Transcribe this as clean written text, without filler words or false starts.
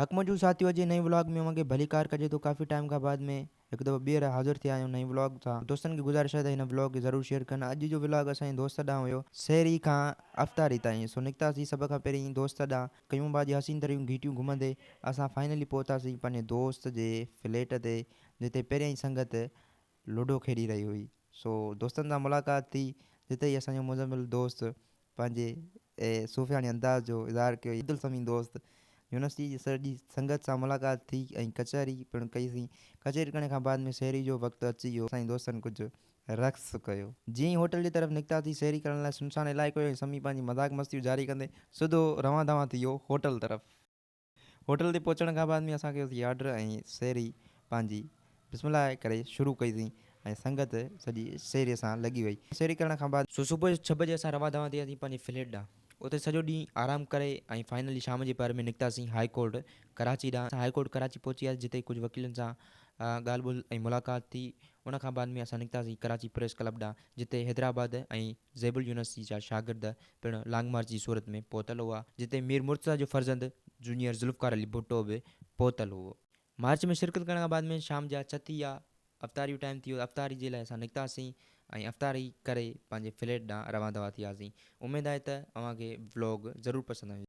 حق موجود ساٿيو اڄ جي نئين ولاگ ۾ اوهان کي ڀليڪار ڪجي ٿو ڪافي ٽائيم کان بعد ۾ هڪ دفعو ٻيهر حاضر ٿيا آهيون نئين ولاگ سان دوستن کي گذارش آهي ته هن ولاگ کي ضرور شيئر ڪن اڄ جو ولاگ اسان جي دوست ڏانهن هيو سحري کان افطاري تائين سو نڪتاسين سڀ کان پهرين دوست ڏانهن قيوم آباد جي حسين ترين گهٽيون گهمندي اسان فائنلي پهتاسين پنهنجي دوست جي فليٽ تي جتي پهريائين سنگت لوڊو کيڏي رهي هئي سو دوستن سان ملاقات ٿي جتي ئي اسان جو مزمل دوست پنهنجي صوفياڻي انداز جو اظهار ڪيو عبدالسميع دوست يونيورسٽي جي سڄي سنگت سان ملاقات ٿي ۽ ڪچهري پڻ ڪئي سين ڪچهري ڪرڻ کان بعد ۾ سحري جو وقت اچي ويو اسان جي دوستن ڪجهه رقص ڪيو. جيئن ئي هوٽل جي طرف نڪتاسين سحري ڪرڻ لاء سنسان علائقو هيو ۽ سميع پنهنجي مذاق مستيون جاري ڪندي سڌو روان دوان ٿي ويو هوٽل طرف. هوٽل تي پهچڻ کان بعد ۾ اسان ڪيوسين آرڊر ۽ سيري پنهنجي بسم الله ڪري شروع ڪئي سين ۽ سنگت سڄي سيري سان لڳي وئي. سيري ڪرڻ کان بعد. سو صبح جو ڇهه بجي اسان روان دوان ٿي وياسين پنهنجي فليٽ ڏانهن. اتي سڄو ڏينهن آرام ڪري ۽ فائنلي شام جي پهر ۾ نڪتاسين هاء ڪورٽ ڪراچي ڏانهن. اسان هاء ڪورٽ ڪراچي پهچي وياسين جتي ڪجهه وڪيلن سان ڳالهه ٻولهه ۽ ملاقات ٿي. ان کان بعد ۾ اسان نڪتاسين ڪراچي پريس ڪلب ڏانهن جتي حيدرآباد ۽ زيبل يونيورسٽي جا شاگرد پڻ لانگ مارچ جي صورت ۾ پهتل هئا، جتي مير مرتضيٰ جو فرزند جونيئر ذوالفقار علي ڀٽو به پهتل هئو. مارچ ۾ شرڪت ڪرڻ کان بعد ۾ شام جا ڇهه ٿي ويا، افطاري جو ٽائيم ٿي ويو، افطاري جي لاء اسان نڪتاسين ۽ افطاري ڪري پنهنجي فليٽ ڏانهن روان دوان ٿي وياسين. اميد آهي ته اوهان کي ولاگ ضرور پسند آيو.